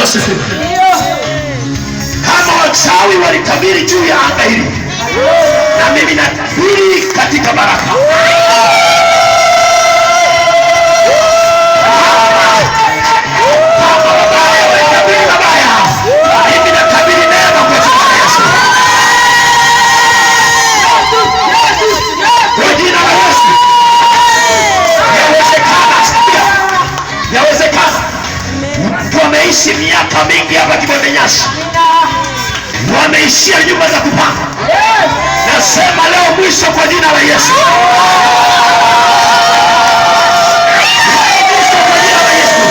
Yesu asifiwe. Kama wachawi walitabiri juu ya anga hili, na mimi natabiri katika baraka. Kama wabaya walitabiri mabaya, mimi natabiri mema kwa jina la Yesu. Kwa jina la Yesu. Yawezekana, sikia. Yawezekana watu wameishi miaka mingi hapa Kibonde Nyasi, wameishia nyumba za kupanga. Nasema leo mwisho kwa jina la Yesu. Leo mwisho kwa jina la Yesu.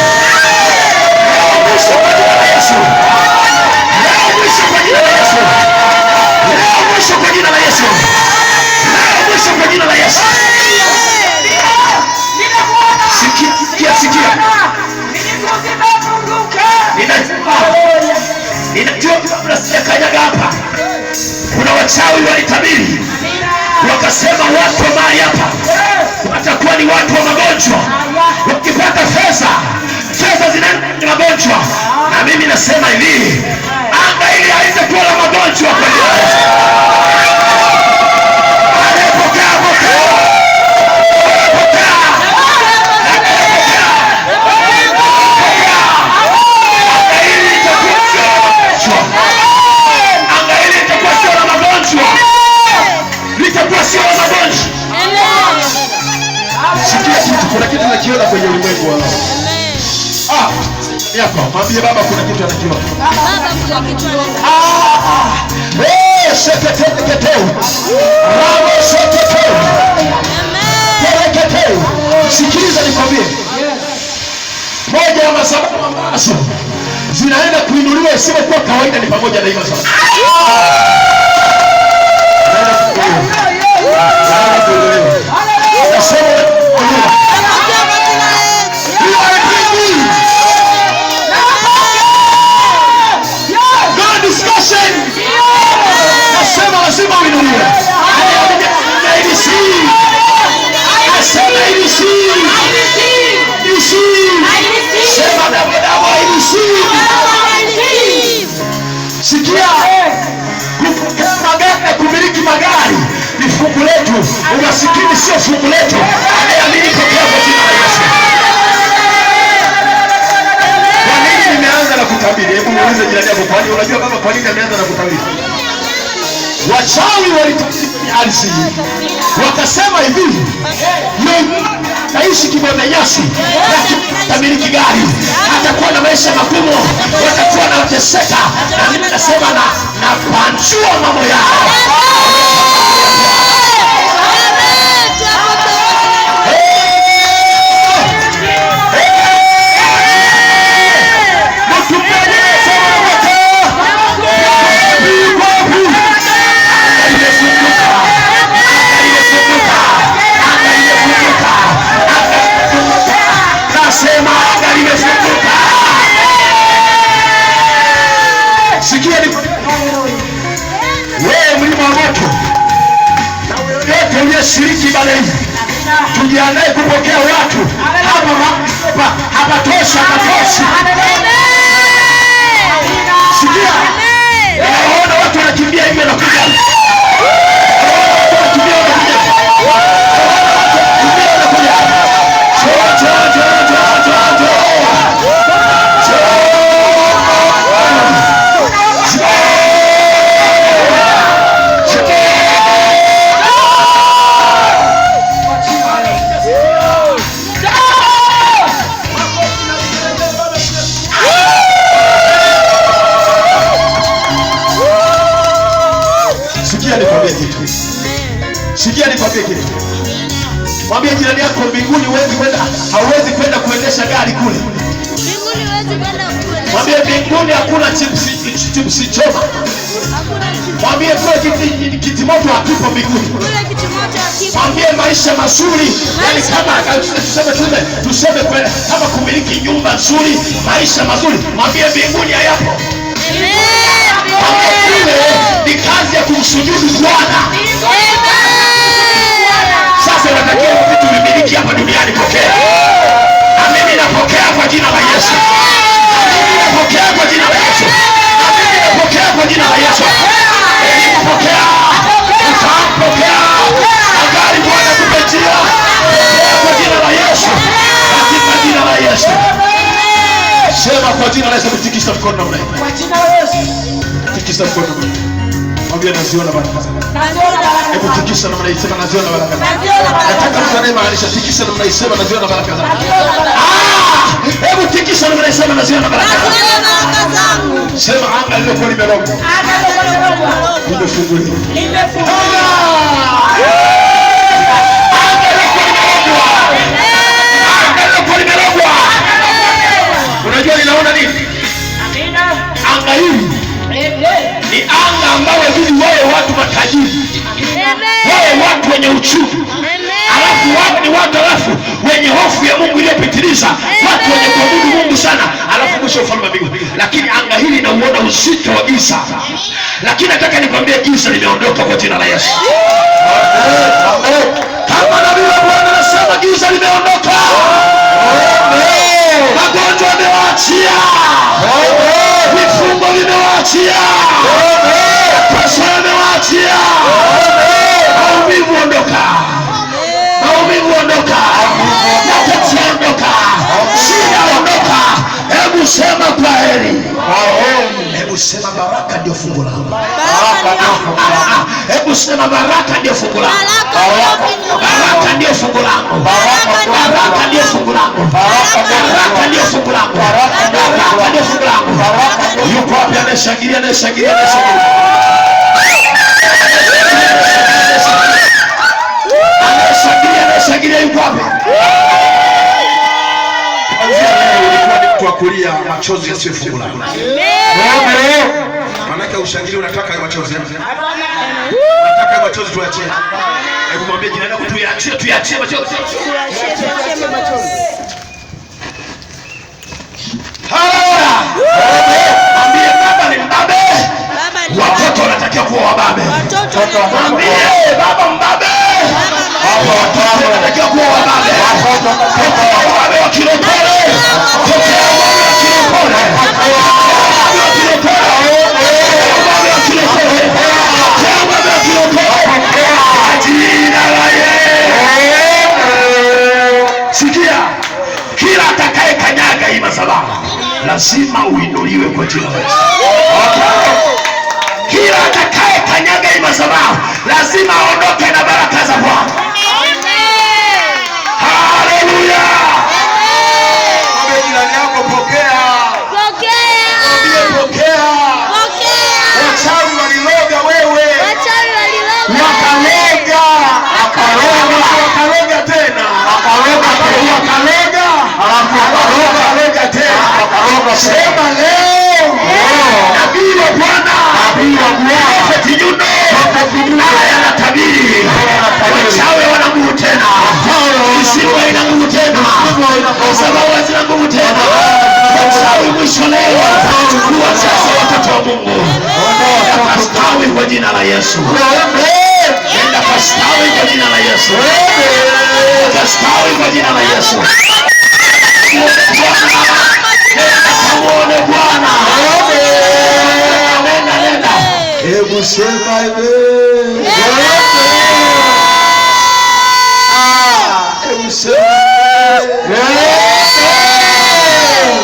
Leo mwisho kwa jina la Yesu. Leo mwisho kwa jina la Yesu. Leo mwisho kwa jina la Yesu. Leo mwisho kwa jina la Yesu. Sikia, sikia, sikia. Ninajua kabla sijakanyaga hapa, kuna wachawi walitabiri wakasema watu wa mahali hapa watakuwa ni watu wa magonjwa, wakipata fedha, fedha zinaenda kwenye magonjwa. Na mimi nasema hivi, anga hili halitakuwa la magonjwa kwa jina la Yesu. Anayepokea, pokea. Pokea. Anayepokea, pokea. Anga hili litakuwa sio la magonjwa. Anga hili litakuwa sio la magonjwa, litakuwa sio la magonjwa. Sikia kitu, kuna kitu nakiona kwenye ulimwengu wa roho. Ah, yako, mwambie baba kuna kitu anakiona. Baba, kuna kitu anakiona. Ah, eh, sekete keteu. Ramo seketeu. Tereketeu. Sikiliza nikwambie. Moja ya masababu ambazo zinaenda kuinuliwa isivyokuwa kawaida ni pamoja na hiyo sababu. Zinaenda kuinuliwa. Zinaenda kuinuliwa. Nasema kuinuliwa. You are bringing. No discussion. Nasema lazima uinuliwe. ABC. Nasema ABC. ABC. Sema double double ABC. Sikia, kupokea magari na kumiliki magari ni fungu letu. Umasikini sio fungu letu. Anayeamini pokea kwa jina la Yesu. Kwa nini nimeanza na kutabiri? Hebu muulize jirani yako, kwani unajua baba, kwa nini ameanza na kutabiri? Wachawi walitabiri kwenye ardhi hii, wakasema hivi, yoyote ataishi Kibonde Nyasi lakini atamiliki gari, atakuwa na maisha magumu, watakuwa wanateseka. Na mimi nasema na napanjua mambo yao. Mtu mmoja anasema moto. Wapi, wapi? Anga limefunguka. Anga limefunguka. Anga limefunguka. Anga limefunguka. Nasema anga limefunguka. Sikia ni wewe mlima wa moto na yote uliyeshiriki ibada hii, tujiandae kupokea watu hapa hapa, hapatoshi, hapatoshi. Sikia, naona watu wanakimbia hivi wanakuja. Naona watu wanakimbia wanakuja. Naona watu wanakimbia wanakuja. Njoo, njoo, njoo, njoo, njoo, njoo. Njoo. Njoo. Sikia nikwambie kitu. Sikia nikwambie kitu. Mwambie jirani yako mbinguni huwezi kwenda, hauwezi kwenda kuendesha gari kule. Mbinguni huwezi kwenda kuendesha. Mwambie mbinguni hakuna chipsi choma. Hakuna kitu. Mwambie kule kiti moto hakipo mbinguni. Kule kiti moto hakipo. Mwambie maisha mazuri, yani kama tuseme kama kumiliki nyumba nzuri, maisha mazuri, mwambie mbinguni hayapo. Mwambie kule ni kazi ya kumsujudu Bwana. Sasa unatakiwa vitu vimiliki hapa duniani, pokea. Na mimi napokea kwa jina la Yesu. Na mimi napokea kwa kwa jina la Yesu, tikisa mkono namna hii. Kwa jina la Yesu. Tikisa mkono namna hii. Mwambie naziona baraka zangu. Naziona baraka Hebu zangu. tikisa namna hii, sema naziona baraka zangu. Naziona baraka Nataka mtu zangu. anayemaanisha tikisa namna hii, sema naziona baraka zangu. Naziona baraka. Ah! Hebu tikisa namna hii, sema naziona baraka zangu. Naziona baraka zangu. Sema anga lililokuwa limerogwa Anga lilokuwa limefunguliwa. limefunguliwa. Anga lililokuwa limerogwa. Anga lililokuwa limerogwa. Unajua ninaona nini? Amina. Anga hili Amen. ni anga ambalo hivi wale watu matajiri, wale watu wenye uchumi, alafu wao ni watu alafu wenye hofu ya Mungu iliyopitiliza, watu wenye kuabudu Mungu sana, alafu mwisho ufalme wa mbinguni. Lakini anga hili nauona uzito wa giza, lakini nataka nikwambie giza limeondoka kwa jina la Yesu. Kama nabii wa Bwana anasema giza limeondoka, magonjwa yamewaachia, vifungo vimewaachia, mateso yamewaachia, maumivu ondoka, maumivu ondoka, mateso ondoka, shida ondoka. Hebu sema kwa heri, hebu sema baraka ndio fungu langu. Hebu sema baraka ndio fungu langu. Baraka ndio fungu langu. Baraka ndio fungu langu. Baraka ndio fungu langu. Baraka ndio fungu langu. Yuko wapi anayeshangilia, anayeshangilia, anayeshangilia? Anayeshangilia, anayeshangilia yuko wapi? Kuanzia leo ulikuwa ni mtu wa kulia machozi yasiyo fungu lako. Maanake ushangili unataka hayo machozi. Unataka hayo machozi tuachie. Hebu mwambie jirani yako tuyaachie, tuyaachie machozi. Haleluya! Mwambie baba ni mbabe, watoto wanatakiwa kuwa wababe. Mwambie baba mbabe, watoto wanatakiwa kuwa wababe. Pokea ubabe wa kirokole, pokea ubabe wa kirokole, ubabe wa kirokole, ubabe wa kirokole, pokea ubabe wa kirokole kwa jina la Yesu. Sikia, kila atakaye kanyaga hii madhabahu lazima uinuliwe kwa jina la Yesu. Kila atakaye kanyaga hii madhabahu lazima aondoke na baraka za Bwana. Haleluya! Mwambie jirani yako pokea. Mwambie pokea. Wachawi waliloga wewe. Wakaloga. Wakaloga tena. Wakaloga. Wakaloga tena. Sema leo. Nabii wa Bwana Prophet Nyundo naye anatabiri, wachawi hawana nguvu tena, mizimu haina nguvu tena, madhabahu hazina nguvu tena. Wachawi mwisho leo kuwatesa watoto wa Mungu. Nenda kastawi kwa jina la Yesu. Nenda kastawi kwa jina la Yesu. Nenda kastawi kwa jina la Yesu. Nenda kamuone Bwana. Nenda, nenda. Hebu sema amen. Ah, hebu sema amen.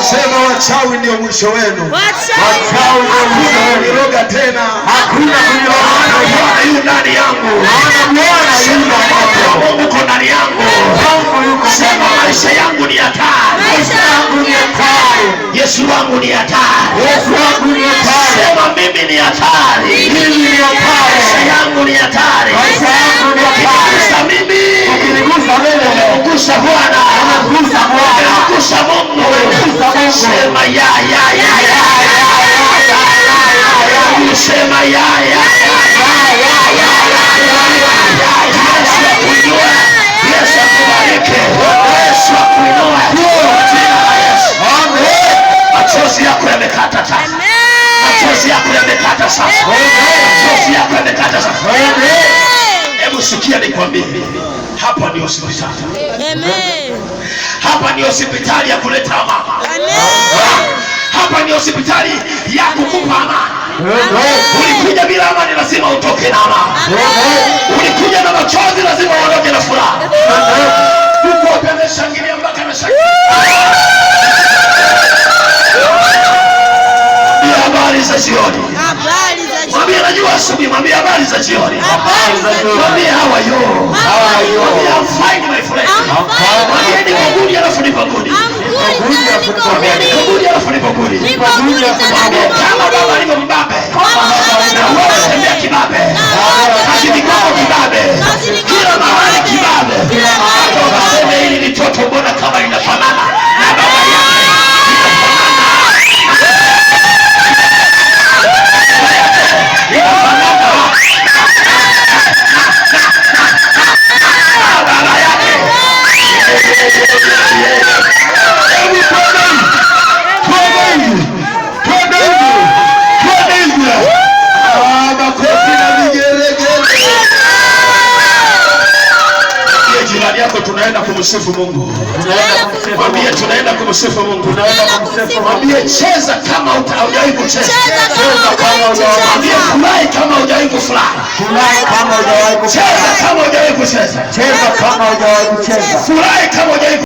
Sema wachawi ndio mwisho wenu. Wachawi Hakuna kuniroga tena. Hakuna kuniroga. Bwana yu ndani yangu. Sema Mungu uko ndani yangu. Sema maisha yangu ni hatari. Yesu wangu ni hatari. Sema mimi ni hatari. Maisha yangu ni hatari. Ukinigusa mimi, umemgusa Bwana. Umemgusa Mungu. Sema ya ya ya ya ya ya ya. Sema ya ya ya ya ya ya ya ya. Yesu akuinue. Yesu akubariki. Yesu akuinue. Kwa jina la Yesu. Machozi yako yamekata sasa. Machozi yako yamekata sasa. Machozi yako yamekata sasa. Hebu sikia nikwambie, hapa ni hospitali. Hapa ni hospitali ya kuleta amani. Hapa ni hospitali ya kukupa amani. Ulikuja bila amani, lazima utoke na amani. Ulikuja na machozi, lazima uondoke na furaha. Yuko wapi anayeshangilia mpaka anashangilia? za jioni. Habari za jioni. Mwambie najua asubuhi, mwambie habari za jioni. Habari za jioni. Mwambie how are you? How are you? Mwambie I'm fine, my friend. I'm fine. Mwambie niko good alafu niko good. I'm good, tena niko Mwambie niko good. good alafu niko good. Niko good, tena Mwambie niko kama good. baba alivyo mbabe. Kama baba Na alivyo wewe mbabe. tembea kibabe. Na wewe Kazi ni kwako kibabe. Kazi ni kwako Kila mahali kibabe. kibabe. Kila mahali Hata ukaseme kibabe. hili ni toto, mbona kama linafanana na baba yake. Linafanana. Linafanana na baba yake. Hebu twende hivi. Twende hivi. Twende hivi. Twende hivi. Ah, makofi na vigelegele. Mwambie jirani yako tunaenda kumsifu Mungu. Mwambie tunaenda kumsifu Mungu. Tunaenda kumsifu Mwambie cheza kama hujawahi kucheza. Cheza kama hujawahi Mwambie kucheza. furahi kama hujawahi kufurahi. Furahi kama hujawahi Cheza kucheza. kama hujawahi kucheza. Cheza kama hujawahi kucheza. Furahi kama hujawahi.